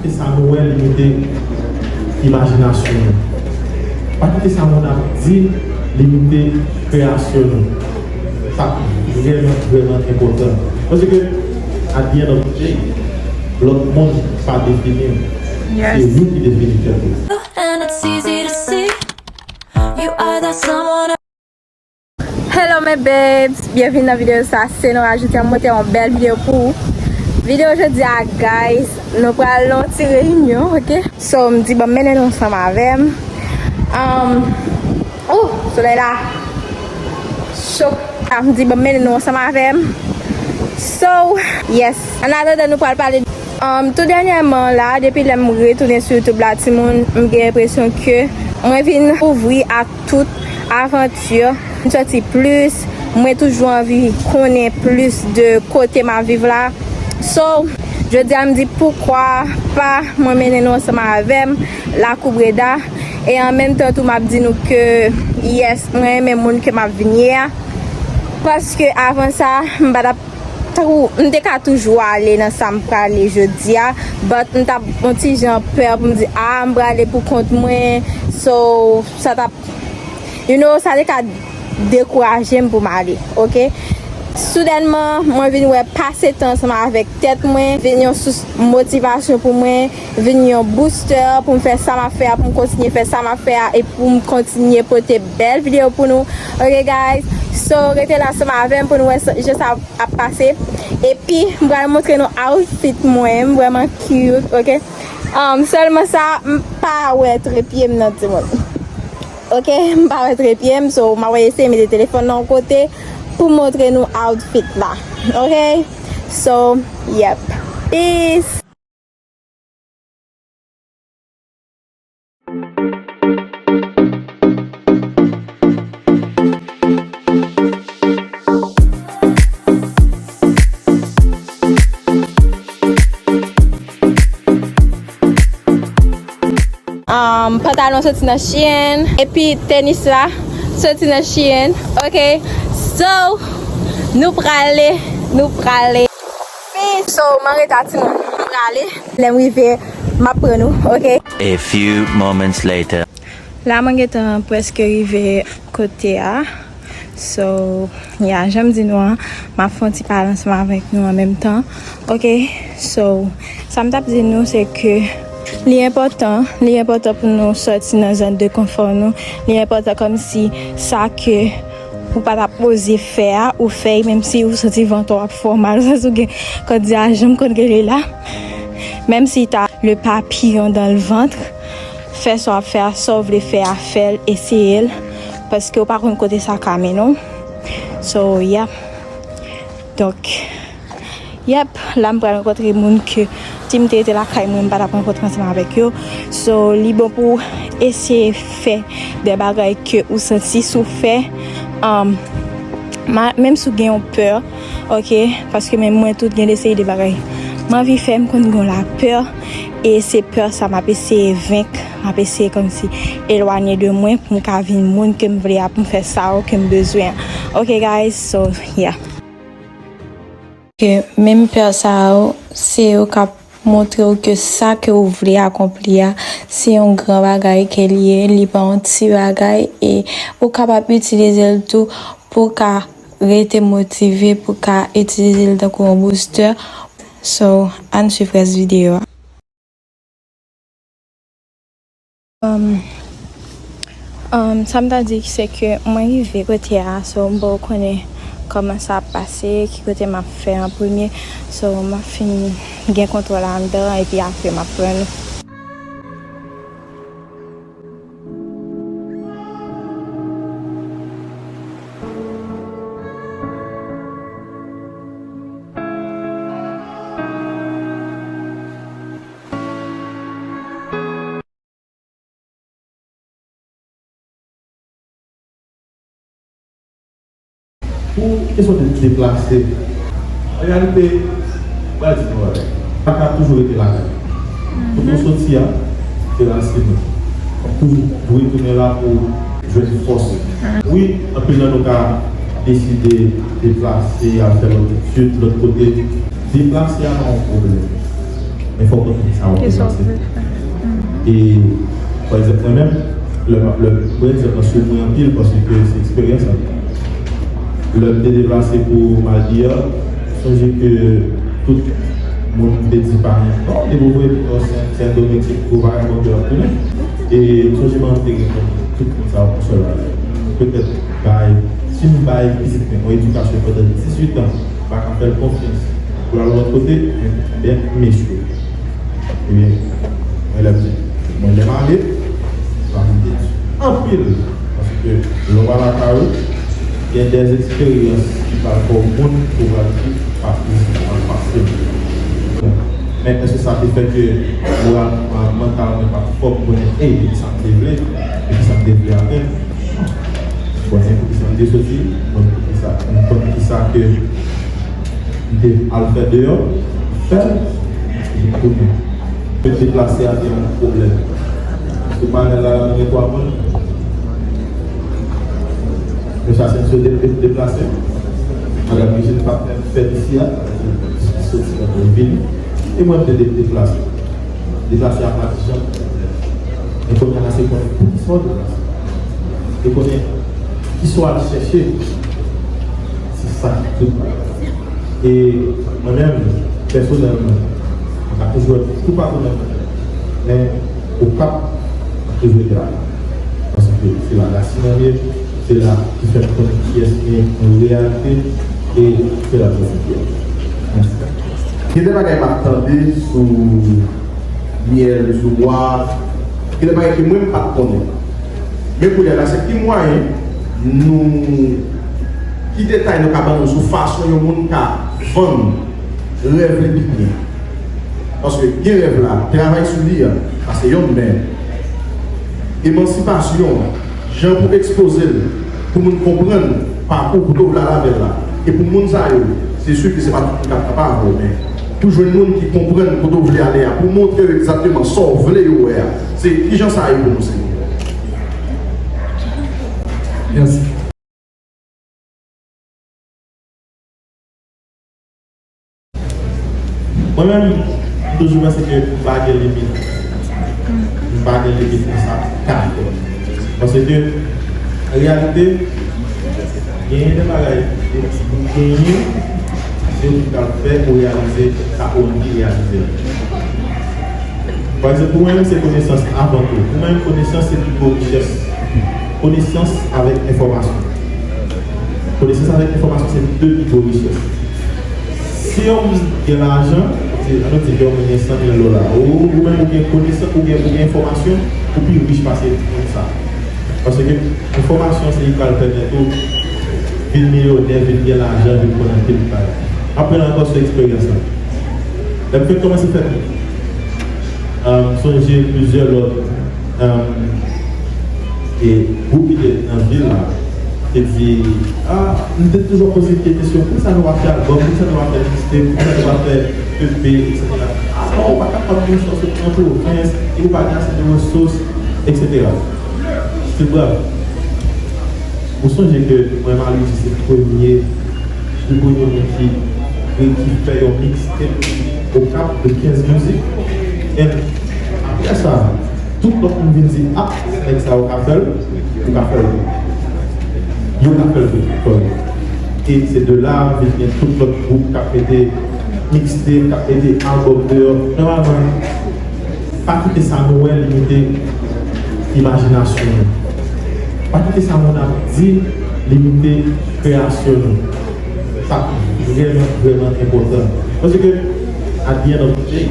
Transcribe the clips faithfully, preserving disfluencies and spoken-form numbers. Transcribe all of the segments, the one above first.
Sa nou wè limite imajinasyon nou. Pa kite sa moun ap di limite kreyasyon nou. Sa vrèman, vrèman enpòtan. Paske, at the end of the day, lòt moun pa defini w. Yes. Se ou ki defini tèt ou. And it's easy to see you are that someone. Hello my babes, byenvini nan videyo sa. Se Nora, jodi a m pote yon bèl videyo pou ou. Videyo jodi a, guys, nou pral nan yon ti reyinyon, ok? So, m di ban m mennen nou ansanm avè m. Um, oh, solèy la cho. Ah, m di ban m mennen nou ansanm avè m. So, yes, an atandan nou pral pale. Um, tou dènyèman la, depi lè m retounen sou YouTube la, timoun, m gen enpresyon ke mwen vin ouvri a tout avanti. M sòti plis, mwen toujou anvi konnen plis de kote m ap viv la. So, jodi a m di poukwa pa mwen mennen nou ansanm avè m Lakou Breda. E an menm tan tou m ap di nou ke, yes, mwen renmen moun ke m ap vin ye a. Paske avan sa, m pa t ap tou, m te ka toujou ale nan sa m prale jodi a, but m t ap yon ti jan pè pou m di, ah, m prale pou kont mwen, so, sa t ap, you know, sa te ka dekouraje m pou m ale, ok? Soudènman, mwen vin wè pase tan ansanm avèk tèt mwen, vin yon sous motivasyon pou mwen, vin yon booster pou m fè sa m ap fè a, pou m kontinye fè sa m ap fè a, e pou m kontinye pote bèl videyo pou nou. Ok, guys? So, rete la ansanm avè m pou nou wè sa, jan sa ap pase. Epi, m pral montre nou outfit mwen, m vrèman cute, ok? Um, sèlman sa, m pa wè trepye m nan, timoun. Ok, m pa wè trepye m, so, m ap eseye mete telefòn nan yon kote pou montre nou outfit la. Ok? So, yep. Peace! Um, pantalon soti nan Shein, epi tenis la soti nan Shein, ok? So, nou prale, nou prale. So, m anreta timoun, m prale. Lè m rive, m ap pran nou, ok? A few moments later. La, mwen gentan prèske rive kote a. So, ya, jan m di nou an, m ap fè yon ti pale ansanm avèk nou an menm tan. Ok? So, sa m t ap di nou, se ke li enpòtan, li enpòtan pou nou sòti nan zòn de konfò nou. Li enpòtan kòmsi sa ke ou pa t ap oze fè a, ou fè l, menm si ou santi vant ou ap fè w mal, ou santi w gen, kòm di a, janm konn rele la. Menm si ta le papillon dans le ventre, fè sa w ap fè a, sa w vle fè a, fè l, eseye l, paske w pa konn kote sa ka mennen w. So, yep. Donk, yep, la m pral rankontre moun ke si m te rete lakay mwen, m pa t ap rankontre ansanm avèk yo. So, li bon pou w eseye fè de bagay ke ou santi si w fè, um, ma-, menm si w gen yon pè, ok, paske menm mwen tou gen de seri de bagay m anvi fè, m konn gen yon lapè, e se pè sa m ap eseye venk, m ap eseye kòmsi elwanye de mwen pou m ka vin moun ke m vle a, pou m fè sa yo ke m bezwen an. Ok, guys, so, yeah. Ke menm pè sa yo, se yo k ap montre w ke sa ke w vle akonpli a, se yon gran bagay ke l ye, li pa yon ti bagay, e ou kapab itilize l tou pou w ka rete motive, pou w ka itilize l tankou yon booster. So, ann swiv rès videyo a. Um, um, sa m ta di se ke mwen rive kote a, so m poko konnen kòman sa ap pase, ki kote m ap fè an premye. So, m ap fin gen kontwòl anndan, epi apre m ap pran nou. Pou kesyon de deplase, an reyalite, m pral di nou bagay. Pa ka toujou rete lakay. Kote w soti a, se rasin ou. Ou toujou dwe tounen la pou jwenn fòs ou. Wi, anpil nan nou ka deside deplase, al fè lòt etid, lòt kote. Deplase a pa yon pwoblèm. Men fòk konprann sa w ap pase. E, pa egzanp, mwen menm, lè m ap, lè, mwen egzanp nan sou mwen anpil paske se eksperyans la. Lè m te deplase pou m al deyò, sonje ke tout moun te di pa mwen, "Non, depi w voye pou Sendomeng, se gwo vagabon ke w ap tounen." E m sonje manman m te gen tout moun sa yo pou sèl bagay. Petèt bay, si m bay pitit mwen yon edikasyon pandan dizuit an, m pa ka fè l konfyans pou l al yon lòt kote, men, men m echwe. Ebyen, mwen lè m, mwen lè m ale, m ap kite anpil. Paske lè w pa lakay ou, gen dè eksperyans ki pral fè w moun pou w pral di pa fizik pa fasil. Men èske sa te fè ke moral, mantal mwen pa t fò pou konnen, ey, e sa m te vle, e ki sa m te vle atenn? Bon, se pou ki sa m te soti, bon, pou ki sa, m konn ki sa ke m te al fè deyò, m fè l, epi m tounen. Fè deplase a te yon pwoblèm. Sou panèl la, gen twa moun. Mesye Asensio de, de, deplase. Madanm Eugène pa t menm fèt isi a, li soti nan vini. E mwen, m te de, deplase. Deplase a pa t janm yon pwoblèm. Men kounye a, se konnen poukisa w deplase. E konnen kisa w al chèche. Se sa ki tout bagay. E mwen menm, pèsonèlman, mwen ka toujou wè tou pa konnen mwen. Men, Okap, mwen toujou rete la. Paske se la rasin an ye, se la ki fè m konnen kiyès mwen ye an reyalite, e se la m soti fyè. Mèsi. Gen de bagay m ap tande sou myèl, sou bwa, gen de bagay ke mwen m pa t konnen. Men kounye a la, se ki mwayen nou, ki detay nou ka ban nou sou fason yon moun ka vann rèv li pi byen? Paske gen rèv la, travay sou li a, sa se yonn, men emansipasyon, jan pou ekspoze l, pou moun konprann pakou kote w vle al avè l la. E pou moun sa yo, se si ke se pa tout moun k ap, k ap avè w, men pou jwenn moun ki konprann kote w vle ale a, pou montre yo egzakteman sa w vle yo wè a, se kijan sa ye pou nou, se. Mèsi. Mwen menm, m toujou panse ke m pa gen limit. M pa gen limit nan sa m ka fè. Paske, an reyalite, genyen de bagay ou genyen, se ou ki pral fè ou reyalize sa ou anvi reyalize a. Pa egzanp, pou mwen menm, se konesans avan tou. Pou mwen menm, konesans se pi gwo richès. Konesans avèk enfòmasyon. Konesans avèk enfòmasyon se de pi gwo richès. Si yon moun gen lajan, di, ann nou di ke yon moun gen san mil dola, ou, ou menm ou gen konesans, ou gen, ou gen enfòmasyon, ou pi rich pase moun sa. Paske enfòmasyon se li k pral pèmèt ou vin milyonè, vin gen lajan, vin konn anpil bagay. Apre ankò sou eksperyans lan. Lè m fèk kòmanse fè M sonje plizyè lòt, um, e gwoup ki te nan vil la te di, ah, m te toujou ap poze kesyon, poukisa nou pa fè albòm, poukisa nou pa fè mixtape, poukisa nou pa fè E P, etsetera. Ah non, ou pa kapab, nou sòti nan pwovens, e ou pa gen ase de resous, etsetera. Se brèf. Ou sonje ke mwen, Malouji, se premye, se premye moun ki, ki fè yon mixtape Okap de kenz mizik. And apre sa, tout lòt moun vin di, ah, nèg sa yo ka fè l, ou ka fè l tou. Yo ka fè l tou, sorry. E se de la, vin gen tout lòt gwoup k ap mete mixtape, k ap mete albòm deyò. Nòmalman, pa kite sa nou wè limite imajinasyon nou. Pa kite sa moun ap di limite kreyasyon nou. Sa vrèman, vrèman enpòtan. Paske, at the end of the day,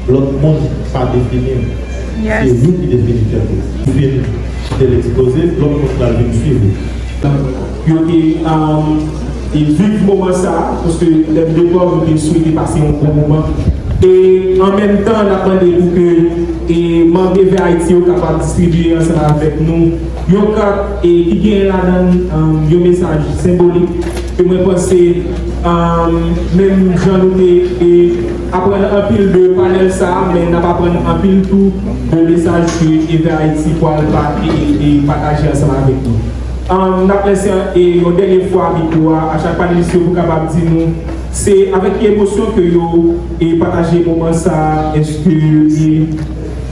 lòt moun pa defini w. Se ou ki defini tèt ou. Ou fin fè l eksploze, lòt moun pral vin swiv ou. Yo te, um, e viv moman sa, paske lè m dekò, yo te swete pase yon bon moman. E an menm tan, n ap mande pou ke, e manm Evè Ayiti yo kapab distribiye ansanm avèk nou yon kat, e ki gen ladan l, um, yon mesaj senbolik ke mwen panse, um, menm jan nou te, e, aprann anpil de panèl sa, men n ap aprann anpil tou de mesaj ke Evè Ayiti pral pa, e, e pataje ansanm avèk nou. An, n ap lese, e, yon dènye fwa mikwo a a chak panelis yo pou kapab di nou, Se avèk ki emosyon ke yo, e, pataje moman sa a? Èske, e,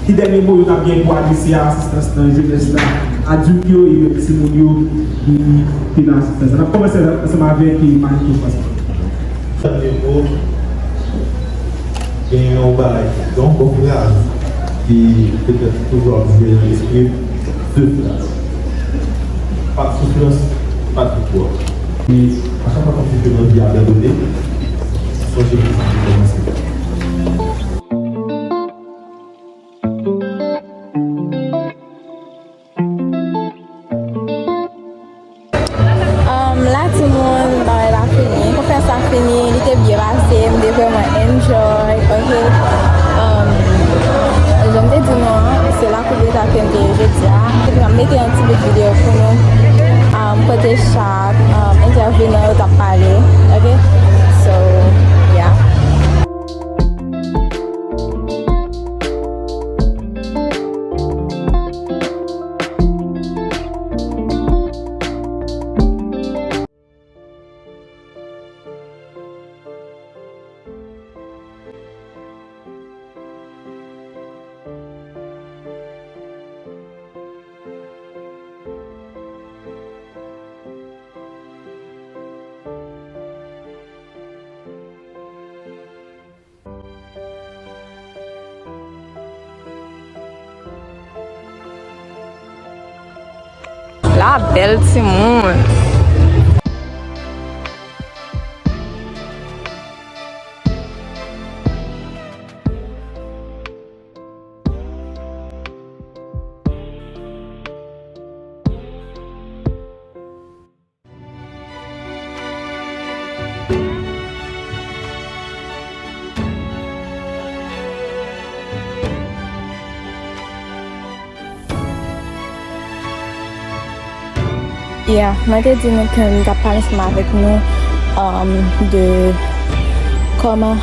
ki dènye mo yo t ap gen pou adrese a asistans nan jenès la, adilt yo e menm timoun yo ki, ki nan asistans la? N ap kòmanse ansanm avèk, e, Marito Francis. Dènye mo, gen yon bagay, gen yon bon fraz ki petèt toujou ap jwe nan lespri m, de fraz. Pa t soufrans, pa t viktwa. E a chak fwa k ap soufri nan vi a, abandone, sonje ki sa pou kòmanse. Um, la, timoun, bagay la fini. Konferans la fini, li te byen pase, m te vrèman enjoy, ok? Um, jan m te di nou an, se la Koudeta ke m te ye jodi a. Epi m ap mete yon ti bout videyo pou nou, um, kote chak, um, entèvenan yo t ap pale, ok? So, yeah. La bèl timoun. Yeah, mwen te di nou ke m t ap pale ansanm avèk nou, um, de kòman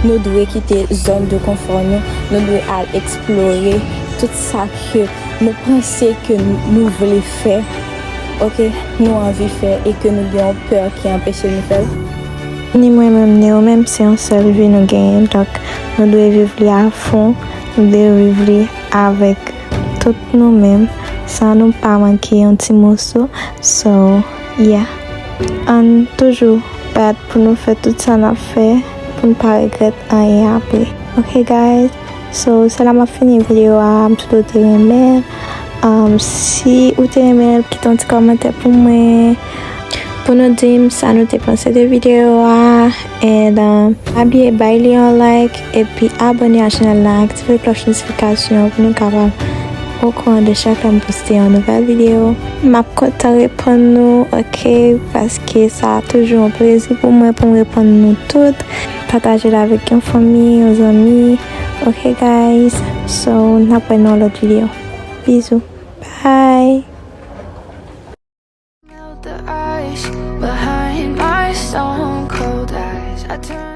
nou dwe kite zòn de konfò nou, nou dwe al eksplore tout sa ke nou panse ke nou vle fè, ok, nou anvi fè e ke nou gen yon pè ki anpeche nou fè l. Ni mwen menm, ni ou menm, se yon sèl vi nou genyen, donk nou dwe viv li a fon, nou dwe viv li avèk tout nou menm, san nou pa manke yon ti moso. So, yeah. Ann toujou bat pou nou fè tout sa n ap fè, pou n pa regrèt anyen apre. Ok, guys? So, se la m ap fini videyo a. M swete w te renmen l. Um, si ou te renmen l, kite yon ti kòmantè pou mwen, pou nou di m sa nou te panse de videyo a. And, um, pa bliye bay li yon like, epi abòne a chanèl la, aktive klòch notifikasyon pou nou kapab okouran de chak lè m poste yon nouvèl videyo. M ap kontan reponn nou, ok, paske sa toujou yon plezi pou mwen pou m reponn nou tout. Pataje l avèk yon fanmi, yon zanmi. Ok, guys? So, n ap wè nan yon lòt videyo. Bizou. Bye! Melt the ice behind my stone cold eyes. I turn